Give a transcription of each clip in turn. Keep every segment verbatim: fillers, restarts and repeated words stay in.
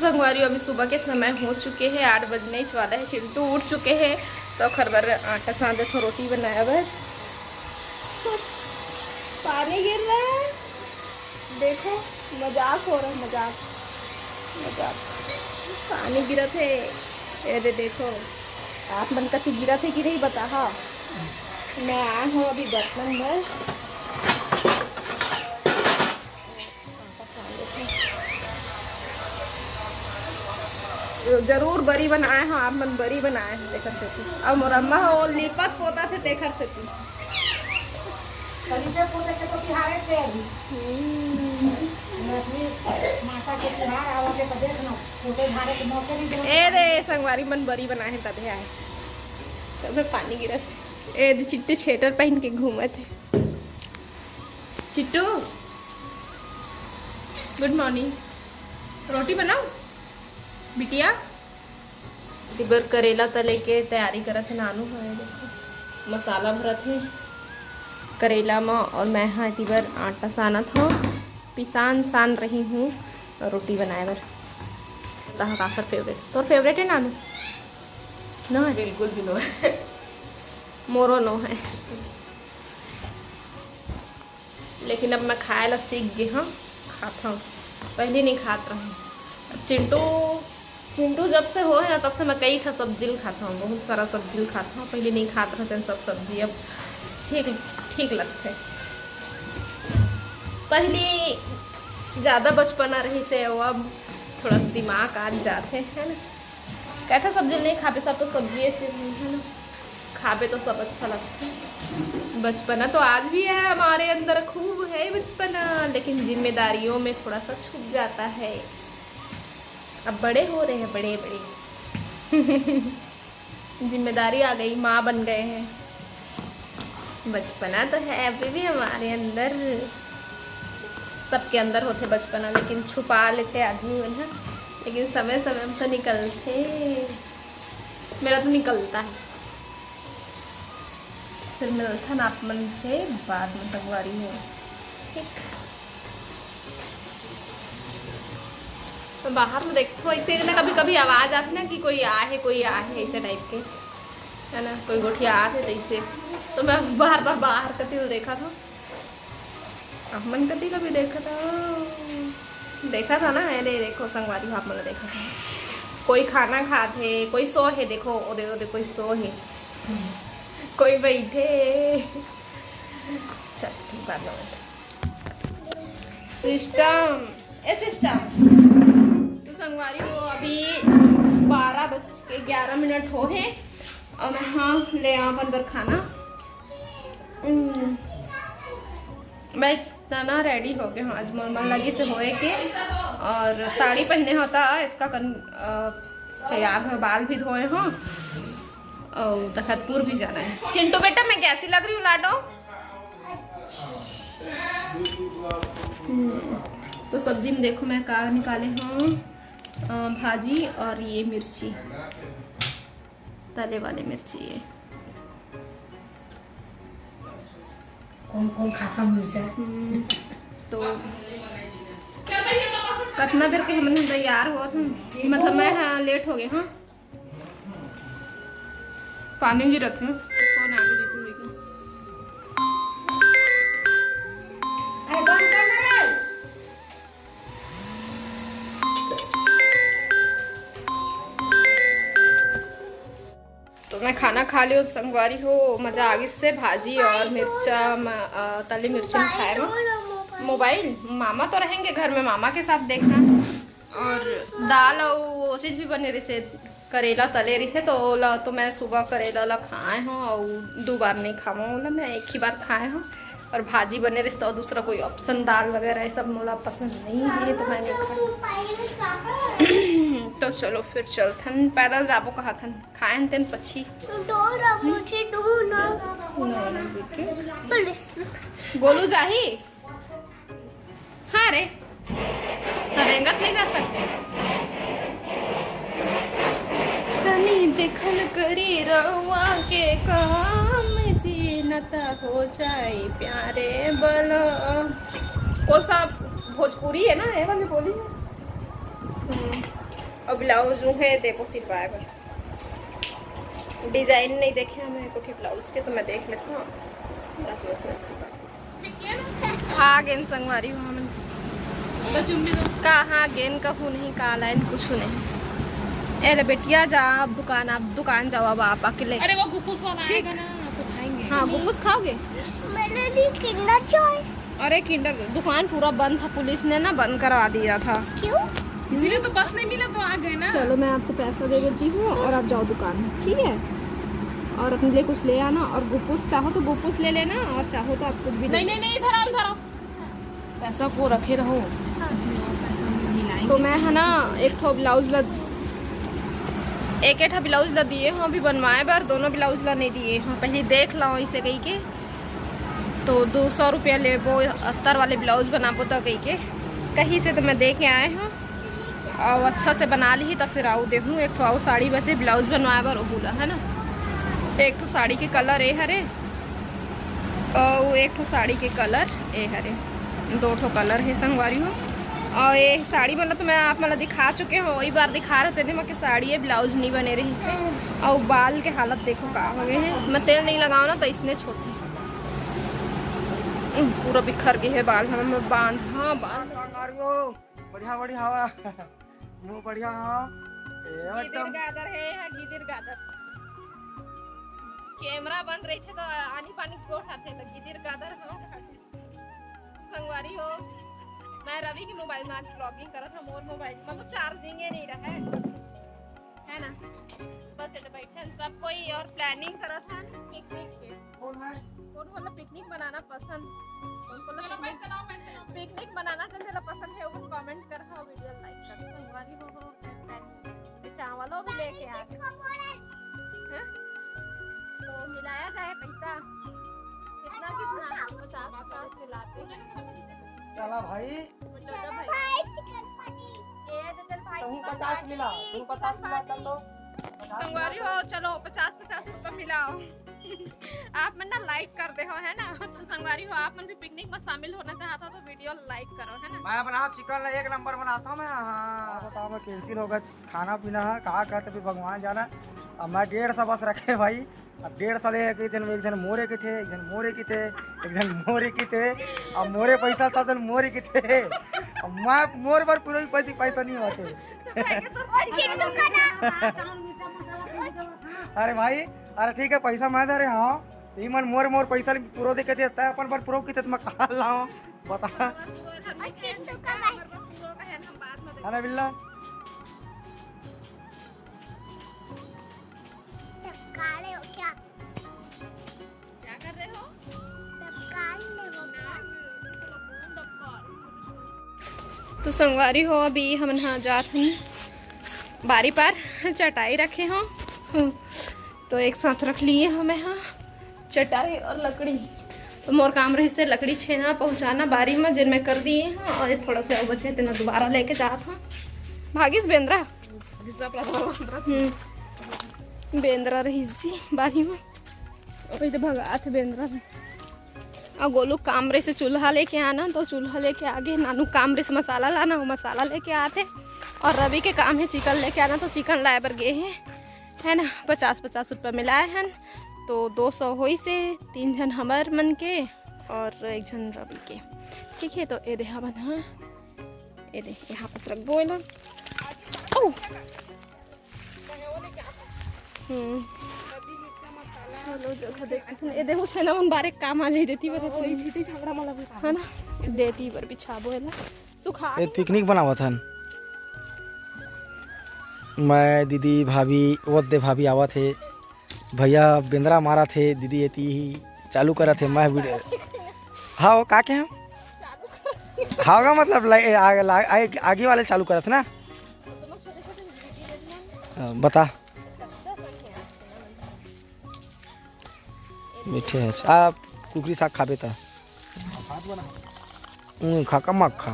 संगवारी, अभी सुबह के समय हो चुके हे, आठ बजने वाला हे। चिंटू उठ चुके हे, तो ओखर बर आटा सान देथों रोटी बनाए बर। पानी गिर रहा है, देखो, मजाक हो रहा है, मजाक, मजाक। पानी गिरत हे, ये दे देखो, आप मन कति गिरत हे कि नहीं बताहा। मैं आए हूँ अभी बर्तन बर। जरूर बरी बनाए हो आप मन, बरी बनाए हो तेखर सेती। अब मोर अम्मा हो लिपत पोतथे तेखर सेती। कलिपे पोते के तो तिहारे चे अभी। हम्म। लक्ष्मी माता के तिहार आवा के तो देख लो, पोते झारे के मौके नहीं देवत। ए रे संगवारी मन बरी बनाए हे तभे आए। तभे पानी गिरत हे। ए दे चिट्टू sweater पहन के घूमत हे। Chittu, good morning। रोटी बनाओ बिटिया। तिबर करेला तले के तैयारी करत हे नानू। हाँ, ये देखो, मसाला भरत हे करेला म। और मैं हाँ तिबर आटा सानत हूँ, पिसान सान रही हूँ रोटी बनाए बर। तहा काकर favourite, तोर favourite है नानू? नो है? बिल्कुल भी नो है। मोरो नो है। लेकिन अब मैं खाए ला सीख गे हूँ, खात हूँ। पहले नहीं खात रहूँ। अब चिंटू, चिंटू जब से हो है ना, तब से मैं कई ठा सब्जी ल खात हूँ, बहुत सारा सब्जी ल खात हूँ। पहले नहीं खात रहते सब सब्जी, अब ठीक, ठीक लगते। पहले ज़्यादा बचपना रही से, वो अब थोड़ा सा दिमाग आ जाते है ना। कैठा सब्जी नहीं खाबे, सब तो सब्जी है ना, खाबे तो सब अच्छा लगता है। बचपना तो आज भी है हमारे अंदर, खूब है बचपना, लेकिन जिम्मेदारियों में थोड़ा सा छुप जाता है। अब बड़े हो रहे हैं, बड़े बड़े। जिम्मेदारी आ गई, माँ बन गए हैं। बचपना तो है अभी भी हमारे अंदर, सबके अंदर होते बचपना, लेकिन छुपा लेते आदमी मन ह। लेकिन समय समय में तो निकलते, मेरा तो निकलता है। फिर मिलथन आप मन से बाद में, संगवारी हो, ठीक? तो बाहर में देखो, ऐसे ना कभी कभी आवाज आती ना कि कोई आ है, कोई आ है, ऐसे टाइप के, है ना, कोई गोठिया आत है, तो ऐसे। तो मैं बार बार बाहर कती देखा था, आप मन कती कभी देखा था, देखा था ना। अरे देखो संगवारी, आप मन देखा था, कोई खाना खात है, कोई सो है, देखो ओदे ओदे कोई सो है, कोई बैठे। चल, ठीक, बाद में। सिस्टम, ए सिस्टम। तो संगवारी हो, अभी बारह बज के ग्यारह मिनट हो है और मैं हाँ ले आऊँ अपन बर खाना। हम्म, मैं इतना ना रेडी हो गए हूँ आज, मोर मन लगी से होए के, और साड़ी पहने होता इतना कन, अ, तैयार हो, बाल भी धोए हो और तखतपुर भी जाना है। चिंटू बेटा, मैं कैसी लग रही हूँ लाडो? हम्म, तो सब्जी में देखो मैं का निकाले हूँ, अ, भाजी और ये मिर्ची, तले वाली मिर्ची ये। कौन कौन खाता मिर्चा? हम्म, तो कतना बेर के हमन तैयार हुआ था, मतलब मैं हाँ लेट हो गए हाँ। पानी गिरत है। कौन आ गया? देखो, देखो। अरे बंद कर ना रे। तो मैं खाना खा लियो संगवारी हो, मजा आ गई से भाजी और मिर्चा म-, अ, तले मिर्चा खाए में। मोबाइल, मामा तो रहेंगे घर में, मामा के साथ देखना। और दाल और वो चीज भी बने रही से, करेला तले रही से, तो ओला तो मैं सुबह करेला ला खाए हूँ और दो बार नहीं खावा ओला, मैं एक ही बार खाए हूँ। और भाजी बने रही तो दूसरा कोई ऑप्शन, दाल वगैरह ये सब मोला पसंद नहीं है, तो मैं नहीं खाए। तो चलो फिर चलथन, पैदल जाबो कहाथन, खाए हन तेन पछी। तो ना मुझे दो ना। ना, ना, बेटे। तो ले। गोलू जाही। हाँ रे, तो रेंगत नहीं जा सकते। तनी देखल करी रउआ के काम जी, न त हो जाए प्यारे बलम। वो सब भोजपुरी है ना, ये वाली बोली है। हम्म। अउ ब्लाउज उहे देबो सिलवाए बर। डिजाइन नहीं देखे हमें कोठी ब्लाउज के, तो मैं देख लेता हूँ। हाँ गेन संगवारी हो हमन। तो चुम्मी दो। कहाँ गेन, कहूँ नहीं, का लाइन, कुछ नहीं। ए ले बेटिया, जा अब दुकान, आप दुकान जाओ अब आप अकेले। अरे वो गुप्पुस वाला ठीक। आएगा ना, तो खाएंगे। हाँ, गुप्पुस खाओगे? मेरे लिए किंडर जॉय। अरे किंडर दुकान पूरा बंद था, पुलिस ने ना बंद करवा दिया था। क्यों? इसीलिए तो बस नहीं मिला तो आ गए ना। चलो मैं आपको पैसा दे देती हूँ और आप जाओ दुकान, ठीक है? और अपने लिए कुछ ले आना, और गुप्पुस चाहो तो गुप्पुस ले लेना, और चाहो तो आप कुछ भी ले नहीं नहीं नहीं, इधर आओ, इधर आओ। पैसा को रखे रहो, इसमें और पैसा मिलाएंगे। तो मैं है ना एक ठो ब्लाउज ला, एक एक ठो ब्लाउज ला दिए हूँ अभी बनवाए बर, दोनों ब्लाउज ला नहीं दिए हूँ। पहले देख लो इसे कही के, तो दो सौ रुपया लेबो अस्तर वाले ब्लाउज बनाबो तो कही के, कहीं से तो मैं दे के आए हूँ। और अच्छा से बना ली तो फिर आऊ देहूँ। एक ठो आऊ साड़ी बचे ब्लाउज बनवाए बर, ओहू ला है ना। एक ठो साड़ी के कलर ए हरे, और एक ठो साड़ी के कलर ए हरे, दो ठो कलर है संगवारी हो। और ये साड़ी मतलब तो मैं आप मतलब दिखा चुके हो, वही बार दिखा रहे थे, तेने के साड़ी है, ब्लाउज नहीं बने रही से। और बाल के हालत देखो का हो गए हैं, मैं तेल नहीं लगाओ ना तो इसने छोटे पूरा बिखर गए है बाल। हम बांध, हाँ बांध। बढ़िया बढ़िया हवा। मुँह बढ़िया हवा। ए, गिदिर एकदम। गादर है, हाँ, गिदिर गादर। कैमरा बंद रही तो आनी पानी गोठ आते तो गिदिर गादर हो। संगवारी हो, मैं रवि के मोबाइल में आज ब्लॉगिंग करत हूँ। मोर मोबाइल मतलब चार्जिंग ही नहीं रहा है, है ना? बस ये तो बैठे हैं सब कोई और प्लानिंग करत हैं पिकनिक के। कौन है? कौन वाला पिकनिक बनाना पसंद, कौन वाला पिकनिक, पिकनिक बनाना जन जरा पसंद है वो कमेंट कर, हाँ वीडियो लाइक कर। संगवारी हो, हो चावलों भी लेके आ गए। हैं? तो मिलाया जाए पैसा कितना कितना, पचास पचास मिलाते हैं। चला भाई। चलो भाई। ये तो चल भाई, तू चिकन पचास पार्टी, मिला, तू चिकन पचास मिला, पार्टी। चल लो। पचास मिला, संगवारी हो, चलो पचास पचास रुपया मिलाओ। आप मन ना लाइक कर दे हो, है ना? तो संगवारी हो, आप मन भी पिकनिक में शामिल होना चाहता हो तो वीडियो लाइक करो, है ना? मैं बनाओ चिकन ला एक नंबर बनाता हूँ मैं। हाँ। हाँ, बताओ, मैं कैंसिल होगा खाना पीना है, कहाँ करते भी भगवान जाना। अब मैं डेढ़ सौ बस रखे भाई। अब डेढ़ सौ ले के जन, एक जन मोरे के थे, एक जन मोरे के थे, एक जन मोरे के थे। अब मोरे पैसा सब जन मोरे के थे। अब मैं मोर बर पूरे पैसे पैसा नहीं होते। और चिंटू का ना। अरे भाई, अरे ठीक है, पैसा मैं दे रहे हूँ। ई मन मोर मोर पैसा ले पूरा दे के देता है, अपन पर प्रो किते मैं कहा लाऊं, बता। और चिंटू का भाई। है ना बिल्ला? टपका रहे हो क्या? क्या कर रहे हो? टपका रहे हो क्या? तो संगवारी हो, अभी हमन हा जात हन बारी पार, चटाई रखे हो तो एक साथ रख लिए हमें हा चटाई और लकड़ी। तो मोर काम रहिसे लकड़ी छेना पहुंचाना बारी में, जेन मैं कर दिए हाँ, और ये थोड़ा सा बचे तेना दोबारा लेके जात हाँ। भागिस बेंदरा। हम्म। बेंदरा रहिस जी बारी में। ओई तो भगात बेंदरा में। और गोलू काम रहिसे चूल्हा लेके आना, तो चूल्हा लेके आ गे। नानू काम रहिसे मसाला लाना, वो मसाला लेके आते। और रवि के काम है चिकन लेके आना, तो चिकन लाए बर गे है, है ना। पचास पचास रुपया मिलाए हन, तो दो सौ होइसे, तीन झन हमर मन के और एक झन रवि के। ठीक है, तो ये दे हमन हा, ये दे यहाँ पास रखबो एला। ओ! हम्म। चलो, जगह देखते हैं। ए, देखो, छेना मन बारे काम आ जाई देती बर। ओ, ई झीटी झगड़ा मला भी है ना? देती बर बिछाबो एला। सुखा ए, पिकनिक बनावत हन। मैं, दीदी, भाभी, वो दे भाभी आवत हे। भैया बेंदरा मारत हे, दीदी एती ही चालू करत हे। मैं वीडियो, हाँ, वो का के हम? हाँ, का मतलब, लाइ-, आग, लाग-, आग, आगे वाले चालू करत ना। हाँ, बता। मीठे है। आप कुकरी साग खाबे त? हम्म, खा का मत खा।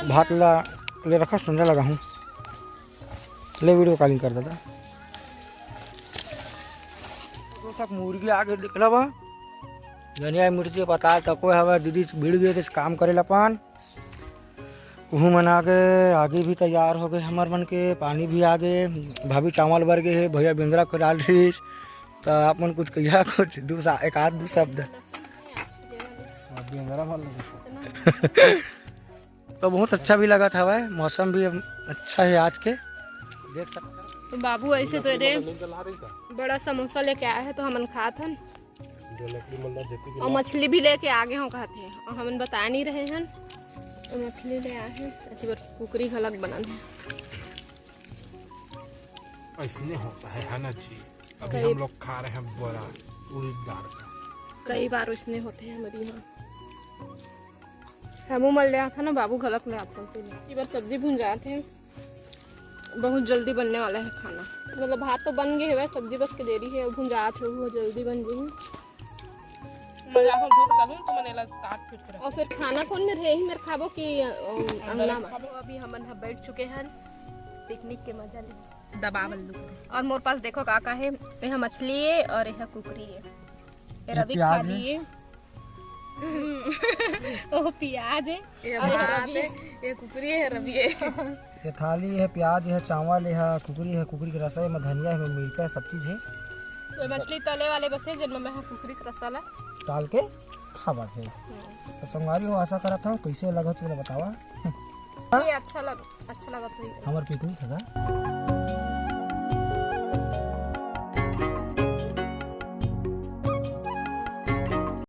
भात ला ले रखा, ठंडा लगा हूँ। ले वीडियो कॉलिंग कर दादा। दोस्त, मुर्गी आगे दिखला बा। धनिया मिर्ची पताल तको हवय, दीदी भिड़ गे हे काम करे ला अपन। कुहू मन आगे, आगी भी तैयार हो गे हमर मन के, पानी भी आगे, भाभी चावल बर गे हे, भैया बेंदरा को डाल रहीस। तो आप मन कुछ कहिया कुछ दू सा-, एक आध दू शब्द। तो बहुत अच्छा भी लगत हवय, मौसम भी अच्छा है आज के, देख सकते हैं। तो बाबू ऐसे तो रे बड़ा समोसा लेके आया है, तो हमन खात हन। और मछली भी लेके आगे हो कहत हे, और हमन बता नहीं रहे हन। और मछली ले आए हैं, अति बर कुकरी घलक बनल है। ऐसने होता है, है ना जी? अभी कई हम लोग खा रहे हैं बड़ा उड़द दाल का। कई बार उसने होते हैं हमारे यहाँ। हमू मन ले आथन ना, बाबू घलक ले आथन। इस बार सब्जी भुंजात है, बहुत जल्दी बनने वाला है खाना। मतलब भात तो बन गए है, सब्जी बस के देरी है, भुंजात है, वो जल्दी बन जाही। मैं जाकर धो के डालूं, तो मैंने ला काट पीट के रख। और फिर खाना कौन में रहे, यही मेर खाबो कि अ, अंगना में? खाबो। अभी हमन ह बैठ चुके हैं पिकनिक के मजा ले। दबावल लुक। और मोर पास देखो का का है, यह मछली है और यह कुकरी है। ये ये रवि प्याज खा है। लिए। ओह प्याज है। ये और ये भात रवि है। ये कुकरी है, रवि है। ये थाली है, प्याज है, चावल है, कुकरी है, कुकरी के रसा है, में धनिया है, में मिर्चा है, सब चीज है। तो मछली तले वाले बस है, जिनमें मैं कुकरी के रसा ला डाल के खावत है। तो संगवारी हो, आशा करत हूँ कैसे लगत तुमने बतावा। ये अच्छा लग अच्छा लगा तो। हमार पिकनिक है का?